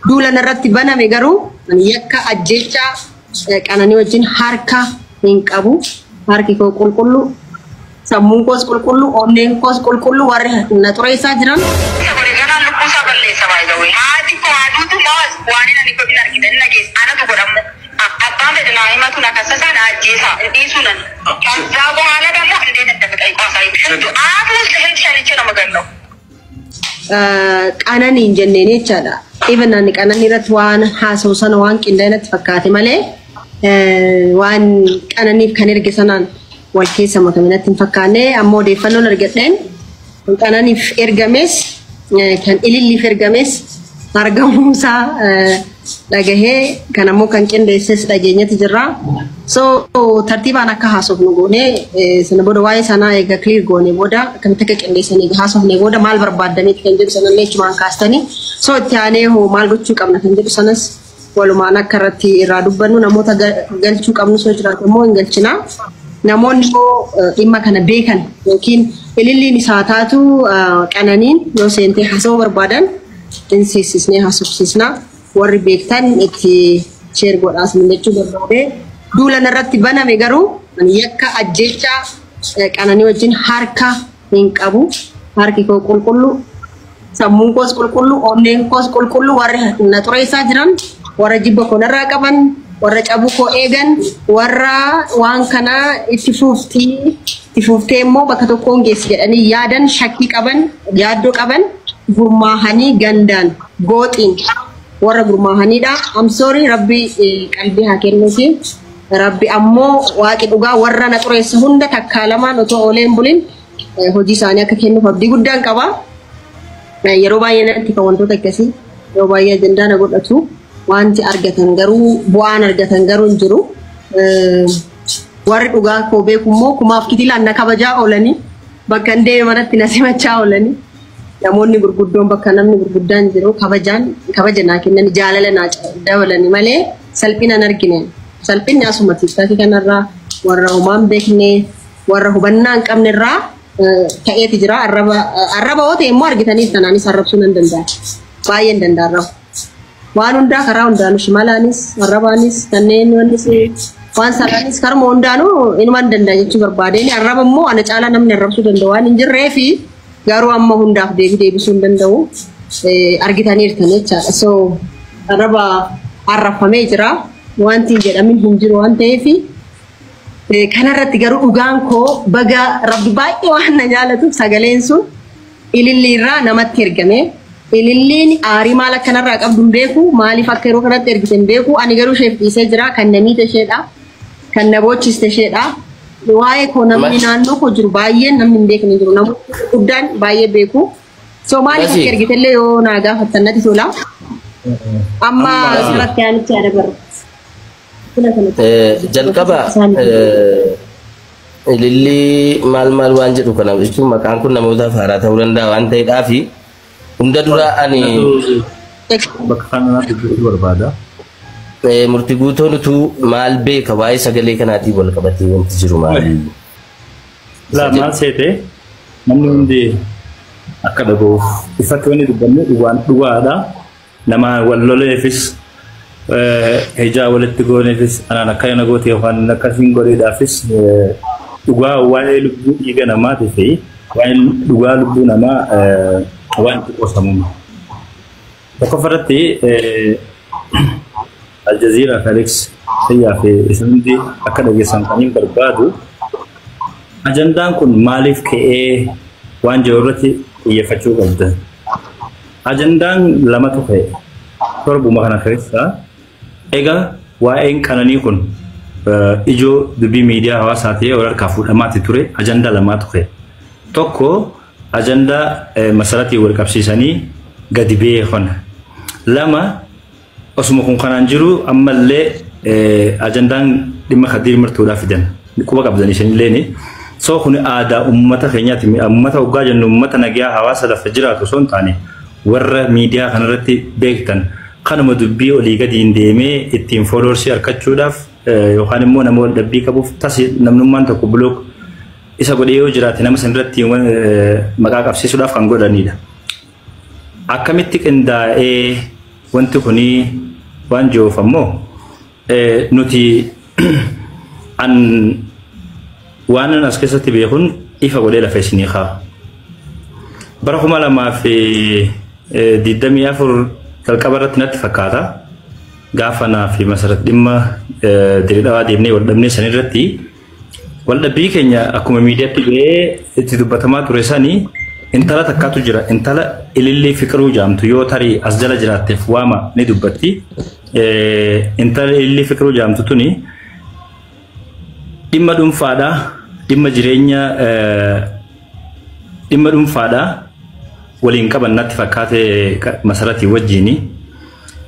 Duula narratti baname garuu yakka ajjeechaa Qananii wajjin harka hin qabu. Harki koo qulqullu, sammuun koos qulqullu, onneen koos qulqullu warri na xureessaa jiran. Ganaan lubbuu isaa balleessa baay'ee. Haati koo haduutu maas waan inni ani godhin argite inni dhageesse anatu godhamu. Abbaan fedhe naa himatu na kassasaa na ajjeesaa hin dhiisuu nan. ከዛ በኋላ ደግሞ እንዴት እንደምጠይቀው አሳይሽ። አፍ ውስጥ ሽንት ሸንቼ ነው የምገለው። Qananii hin jenneen jechaadha. Even ani qananii irratti waan haasa'u sana waan qindaa'e natti fakkaate malee waan qananiif kan erge sanaan wal keessa makame natti hin fakkaanne. Amma odeeffannoon argadheen kan qananiif ergames kan ililliif ergames argamuusaa dhagahee kan ammoo kan qindeesses dhageenyatti jirra. So tartiibaan akka haasofnu goonee sana booda waa'ee sanaa eega clear goone booda akkamitti akka qindeessan eega haasofne booda maal barbaaddaniiti kan jedhu sanallee achumaan kaastanii, so itti aanee hoo maal gochuu qabna kan jedhu sanas walumaan akka irratti irraa dubbannu, namoota galchuu qabnu soo jiraatu immoo hin galchinaa. Namoonni immoo dhimma kana beekan yookiin ililliin isaa taatu qananiin yoo seentee haasawuu barbaadan hin seessisnee haasofsiisnaa. Warri beektan itti share godhaas jechuu barbaade. Duula narratti baname garuu yakka ajjeechaa Qananii wajjin harka hin qabu. Harki koo qulqullu, sammuun koos qulqullu, onneen koos qulqullu warri na xureessaa jiran, warra jibba koo narraa qaban, warra cabuu koo eegan, warra waan kana itti fuuftii itti fuuftee immoo bakka tokkoon geessi jedhanii yaadan, shakkii qaban, yaaddoo qaban, gurmaahanii gandaan gooxiin warra gurmaahanidha. I'm sorry, Rabbi qalbii haa kennuufi. Rabbi ammoo waaqi dhugaa warra na xureesse hunda takkaa lamaan otoo oolee hin bulin hojii isaanii akka kennuuf abdii guddaan qaba. Yeroo baay'ee natti kan wantoota akkasii yeroo baay'ee ajandaa na godhatu, wanti argatan garuu bu'aan argatan garuu hin jiru. Warri dhugaa koo beeku immoo kumaaf kitilaan na kabajaa oolanii, bakka hin deeme manatti na simachaa oolanii, namoonni gurguddoon bakka namni gurguddaan jiru kabajaan kabaja naa kennan, jaalala naa dabalani malee salphina hin argine. Salphinni asuma TikTokii kanarraa warra homaan beekne, warra hubannaa hin qabne irraa ta'eeti jira. Arraba arraba yoo ta'e immoo argitaniif tanaanis arrabsuu nan danda'a. Baay'ee hin danda'a arraba. Waan hundaa karaa hundaanuu, shimalaanis, arrabaanis, kanneen wannis waan sanaanis karuma hundaanuu inuma hin danda'a jechuu barbaadeen. Arraba immoo ana caalaa namni arrabsuu danda'u waan hin jirree fi garuu amma hundaaf deebii deebisuu hin danda'u, argitaniirtan jechaadha. So arraba arrafamee jira. Wanti hin jedhamin hin jiru waan ta'eef kanarratti garuu dhugaan koo baga Rabbi baay'ee waan na jaalatuuf sagaleen sun ililli irraa namatti ergame. Ililliin aarii maal akkanarraa qabdu hin beeku, maaliif akka yeroo kanatti ergite hin beeku. Ani garuu isheef dhiisee jira. Kan na miite isheedha. Kan na boochiste isheedha. Waa'ee koo namni naannoo koo jiru baay'een namni hin beekne jiru. Namoonni guddaan baay'ee beeku. So maaliif akka ergitellee yoo naa gaafattan natti tola. Amma asirratti aanitti yaada barra. Jalqaba ilillii maal maal waan jedhu kana jechuun maqaan kun namootaaf haaraa ta'uu danda'a waan ta'eedhaafi hunda dura ani Bakka kana dubbisuu barbaada. Murtii guutuun utuu maal beeka, waa'ee sagalee kanaatiin wal qabatee wanti jiru maali? Laa, maal seete, namni hundi akka dhaga'uuf ifatti wanni dubbannu dhugaan dhugaadha. Nama wal loleefis, hijaa walitti gooneefis, anaan akkana goote yookaan akkasiin godheedhaafis, dhugaa waa'ee lubbuu dhiiga namaatii fi waa'ee dhugaa lubbuu namaa waan itti qoosamu. Tokkoffaratti Aljazeeraa fi Alex Fayyaa fi isin hundi akka dhageessan kan hin barbaadu, ajandaan kun maaliif ka'ee waan jiru irratti xiyyeeffachuu qabda. Ajandaan lamatu ka'e torbuma kana keessa. Egaa waa'een qananii kun ijoo dubbii miidiyaa hawaasaa ta'ee wal harkaa fuudhamaatti ture, ajandaa lamaatu ka'e. Tokko ajandaa masaratii wal qabsiisanii gadi ba'ee kana. Lama, osuma kun kanaan jiru ammallee ajandaan dhimma Kadiir Martuudhaa fidan. Quba qabdan isinillee. So kun aadaa uummata keenyaati. Uummata hoggaa jennu uummata nagayaa hawaasa lafa jiraatu osoo hin taane, warra miidiyaa kanarratti beektan kanuma dubbii olii gadiin deemee ittiin followersii argachuudhaaf yookaan immoo nama wal dhabbii qabuuf tasi namnummaan tokko block isa godhee yoo jiraate nama sanirratti maqaa qabsiisuudhaaf kan godhanidha. Akkamitti qindaa'ee Wanti kuni waan jiruuf ammoo nuti an waan as keessatti beekun ifa godhee lafa isinii kaa. Bara 2024 jalqaba irratti natti fakkaata. Gaafa naa fi Masarat dhimma Diridhawaa deemnee wal dhabnee san irratti wal dhabbii keenya akkuma miidiyaatti ba'ee itti dubbatamaa ture sanii intala takkaatu jira. Intala Ilillii Fiqiruu jaamtu yoo tarii as jala jiraatteef waama ni dubbatti. Intala Ilillii Fiqiruu jaamtu tuni dhimma dhuunfaadha. Dhimma jireenya dhimma dhuunfaadha waliin qaban natti fakkaate Masaratii wajjini.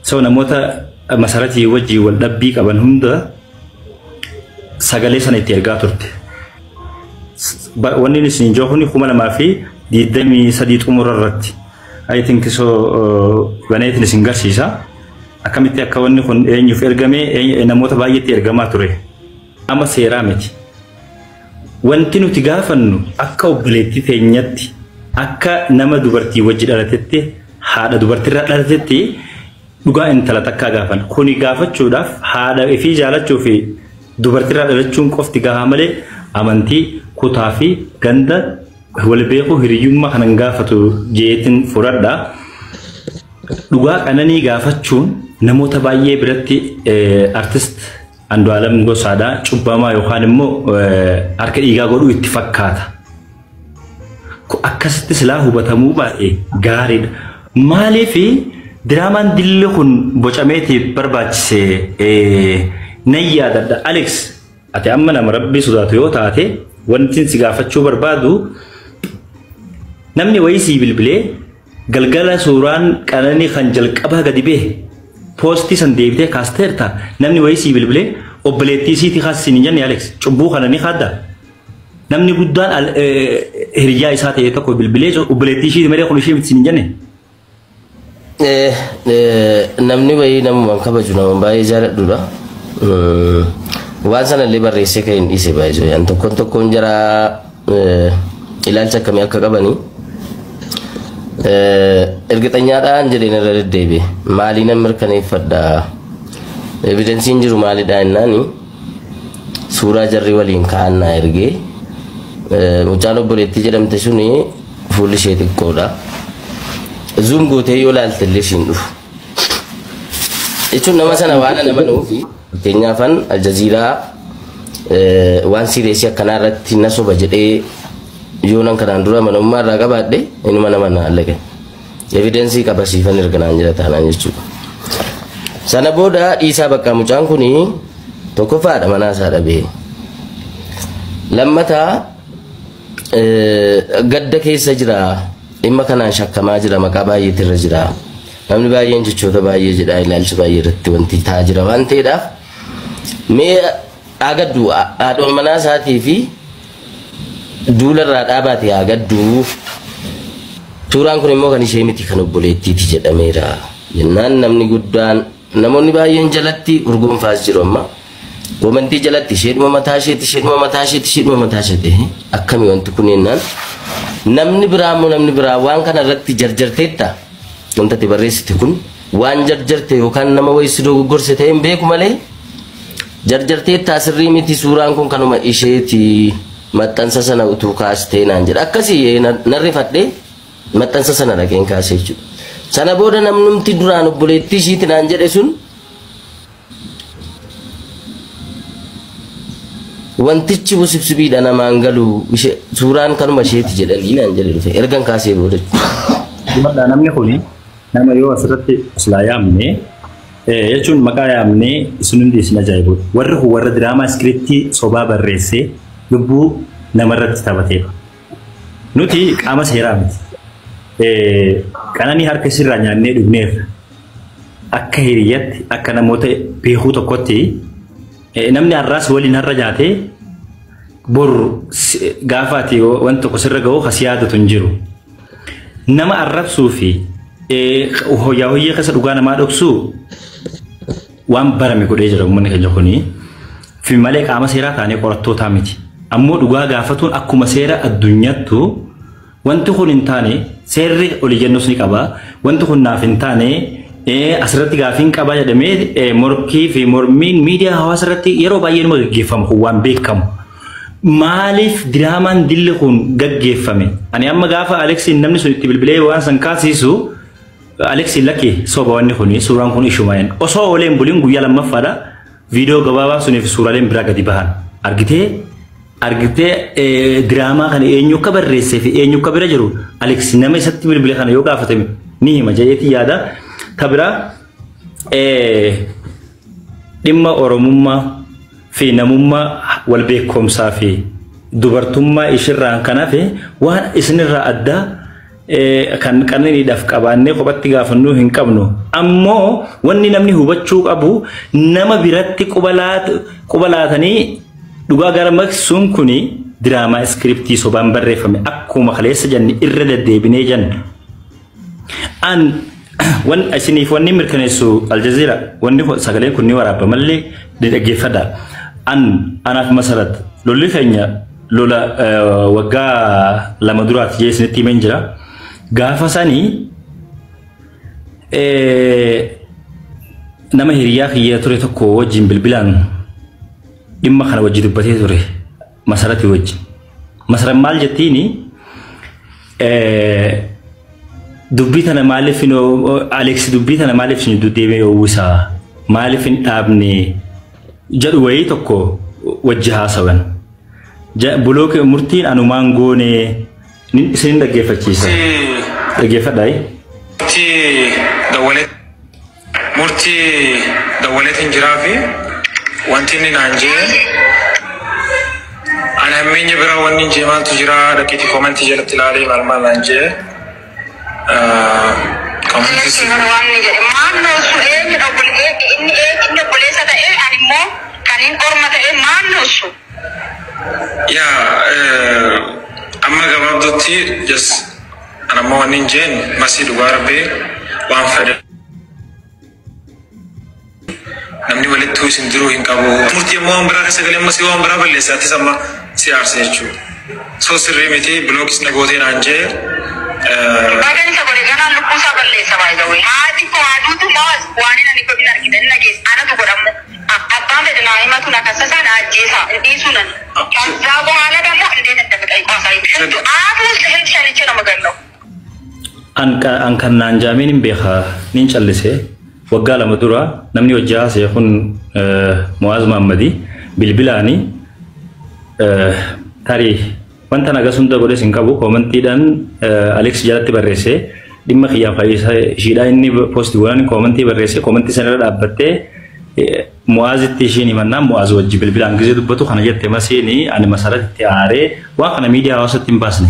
So namoota Masaratii wajjin wal dhabbii qaban hunda sagalee sana itti ergaa turte. Wanni isin jiru kuni 2023 xumura irratti. I think so baneetiin isin garsiisa. Akkamitti akka wanni kun eenyuuf ergame, namoota baay'eetti ergamaa ture. Amma seeraa miti. Wanti nuti gaafannu akka obboleettii teenyatti, akka nama dubartii wajji dhalatetti, haadha dubartiirraa dhalatetti dhugaa intala takkaa gaafan. Kuni gaafachuudhaaf haadha ifii jaalachuu fi dubartiirraa dhalachuun qofti gahaa malee amantii, kutaa fi ganda wal beekuu hiriyyummaa kanan gaafatu jeetin fudhadha. Dhugaa Qananii gaafachuun namoota baay'ee biratti artist Andu'aalam Gosaadhaa cubbamaa yookaan immoo harka dhiigaa godhuu itti fakkaata. Akkasitti silaa hubatamuu baay'ee gaariidha. Maaliif diraamaan dilli kun bocameetiif barbaachise nan yaadadha. Alex, ati amma nama rabbii sodaatu yoo taate, wanti si gaafachuu barbaadu, namni wayii sii bilbilee galgala suuraan Qananii kan jalqabaa gadi bee poostii san deebitee kaasteerta, namni wayii sii bilbilee obboleettii isiitii kaasisiin hin jenne, Alex, cubbuu kana ni kaadda. Namni guddaan hiriyyaa isaa ta'e tokko bilbilee obboleettii ishiiti malee kun ishee miti siin hin jenne. Namni wayii namumaan kabaju, nama baay'ee jaaladhudha. Waan sanallee barreessee kan hin dhiise baay'ee. An tokkoon tokkoon jara ilaalcha akkamii akka qabanii ergixanyaadhaan jedheen irra deddeebi'e. Maalii nan mirkaneeffadha? Evidensiin jiru maalidha jennaani, suuraa jarri waliin ka'an naa ergee, mucaan obboleettii jedhamte suni fuulli ishee xiqqoodha. Zoom gootee yoo ilaalte illee ishiin dhufu. Jechuun nama sana waan ana manuufi, fakkeenyaafan Aljaziiraa waan siireesii akkanaa irratti na soba jedhee yoo nan kanaan dura amanamummaa irraa qabaadhe, inuma nama na allaqe. Evidensii qabasiifan erga naan jira taanaan jechuudha. Sana booda dhiisaa bakka mucaan kuni tokkoffaadha manaa isaa dhabee. Lammataa gadda keessa jira. Dhimma kanaan shakkamaa jira, maqaa baay'eetu irra jira. Namni baay'een jechoota baay'ee jedha, ilaalcha baay'ee irratti wanti ta'aa jira waan ta'eedhaaf mee haa gaddu, haadha manaa isaatii fi duula irraa dhaabaate haa gaddu. Suuraan kun immoo kan ishee miti, kan obboleettiiti jedhameera. Jennaan namni guddaan, namoonni baay'een jalatti urgoonfaas jiru amma. Koomentii jalatti isheedhuma mataa isheeti, isheedhuma mataa isheeti, isheedhuma mataa isheeti. Akkami wanti kun jennaan, namni biraa immoo, namni biraa waan kana irratti jarjarteetta, wanta ati barreessite kun waan jarjarte yookaan nama wayii si dogoggorse ta'e hin beeku malee jarjarteetta, sirrii miti, suuraan kun kanuma isheeti, maxxansa sana utuu kaastee naan jedha. Akkasii narrifadhee maxxansa sana dhaqeen kaasee jechuudha. Sana booda namnumti duraan obboleettii ishiiti naan jedhe sun wantichi wusibsibiidha, namaan galu, suuraan kanuma isheeti jedhanii naan jedhe dhufe ergan kaasee booda. Dhumadhaa, namni kuni nama yoo asirratti aslaa yaamne, jechuun maqaa yaamnee isin hundi isin ajaa'ibu. Warri kun warra diraamaa iskiriptii sobaa barreessee lubbuu namarratti taphateedha. Nuti qaama seeraa miti. Qananii harka isirraa nyaannee dhugneerra. Akka hiriyyatti, akka namoota beekuu tokkotti, namni har'aas waliin har'a nyaatee bor gaafa ati wanti tokko sirra ga'u kas yaadatu hin jiru. Nama arrabsuu fi hoyyaa hoyyee keessa dhugaa namaa dhoksuu waan barame godhee jira uummanni keenya kuni. Fi malee qaama seeraa taanee qorattootaa miti. Ammoo dhugaa gaafatuun akkuma seera addunyaattu wanti kun hin taane, seerri oliyyannus ni qaba. Wanti kun naaf hin taane, Asirratti gaafiin qabaa jedhamee morkii fi mormiin miidiyaa hawaasa irratti yeroo baay'ee numa gaggeeffamu kun waan beekamu. Maaliif diraamaan dilli kun gaggeeffame? Ani amma gaafa Aleksiin namni sun itti bilbilee waan san kaasisu, Aleksiin lakki, soba, wanni kun suuraan kun ishumaan osoo ooleen buliin guyyaa lammaffaadha viidiyoo gabaabaa sunii fi suuraaleen biraa gadi bahan argitee diraamaa kana eenyu akka barreessee fi eenyu akka bira jiru Aleksi nama isatti bilbile kana yoo gaafatame ni hima jedheetii yaada. Ta biraa, dhimma Oromummaa fi namummaa, wal beekumsaa fi dubartummaa ishirraan kan hafe waan isinirraa addaa kan qananiidhaaf qabaannee kophatti gaafannuu hin qabnu. Ammoo wanni namni hubachuu qabu, nama biratti quba laatanii dhugaa gara maqsuun kuni diraamaa iskiriptii sobaan barreeffame, akkuma kaleessa janne irra deddeebinee janne. An wan isiniif wanni mirkaneessu, Aljazeera, wanni sagaleen kun ni waraaba malee ni dhaggeeffadha. An anaaf Masarat lolli keenya lola waggaa 2 duraati jee isinitti himeen jira. Gaafa sanii nama hiriyaa kiyya ture tokko wajjin bilbilaan dhimma kana wajji dubbatee ture, Masarati wajji. Masarat maal jettiini? Dubbii tana maaliif, Alex, dubbii tana maaliif isin deddeebi'ee uwwisaa, maaliif hin dhaabne jedhu wayii tokko wajji haasawan. Block murtiin anumaan goone isin dhaggeeffachiisa. Dhaggeeffadhaa. Murtii dawwalee murtii dawwaleetiin jiraa fi wanti inni naan jee, ani hammeenya biraa wanni hin jee maaltu jira, dhaqiitii koomentii jalatti ilaalee maal maal naan jee koomentii. Waan inni jedhe maannoo su eenyudha? Inni inni obboleessa ta'ee, ani immoo kan inni orma ta'ee maannoo su. Yaa, amma gabaabdutti just ani ammoo wanni hin jeen, masii, dhugaa rabbii waan fedhe namni walitti isin diruu hin qabu. Murtii immoo waan biraa keessa galee ammas waan biraa balleessa, atis amma si aarse jechuudha. So sirrii miti, block is na gootee naan jee. Bagan isa godhe, ganaan lubbuu isaa balleessa baay'ee. Haati koo haduutu maas waan inni ani godhin argite inni dhageesse anatu godhamu. Abbaan fedhe naa himatu, na kassasaa, na ajjeesaa, hin dhiisuu nan. ከዛ በኋላ ደግሞ እንዴት እንደምጠይቀው አሳይሽ። አፍ ውስጥ ሽንት ሸንቼ ነው የምገለው። An kan naan jaameen hin beekaa, nin callise. Waggaa 2 dura namni hojii haasa'e kun Mu'aaz Mahammadii bilbilaani tarii wanta nagas hunda godhes hin qabu, koomantiidhaan Alex jalatti barreesse. Dhimma kiyyaa fayyisa ishiidhaa inni post godhan koomantii barreesse. Koomantii sanarra dhaabbattee Mu'aazitti ishiin himannaa, Mu'aaz wajji bilbilaan gisee dubbatu kana jette masiini. Ani Masaratti aaree waan kana miidiyaa hawaasatti hin baasne,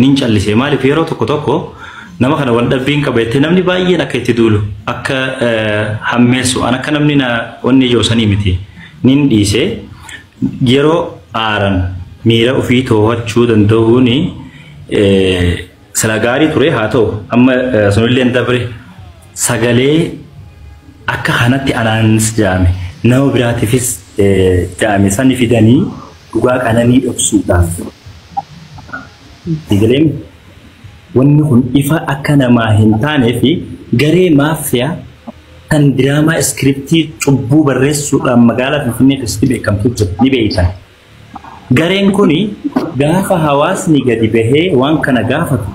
nin callise. Maaliif? Yeroo tokko tokko nama kana wal dhabbiin qaba jettee namni baay'een akka itti duulu, akka hammeessu, an akka namni na wanni ijoosanii miti, nin dhiise. Yeroo aaran miira ofii to'achuu danda'uuni sila gaarii ture. Haa ta'u, amma sunillee dabre. Sagalee akka kanatti anaanis jaame, nama biraatiifis jaame sani fidanii dhugaa qananii dhoksuudhaaf. Sagaleen wanni kun ifa akka namaa hin taanee fi garee maafiyaa kan diraamaa iskiriptii cubbuu barreessuudhaan magaalaa Finfinnee keessatti beekamtu jira, ni beeytan. Gareen kuni gaafa hawaasni gadi bahee waan kana gaafatu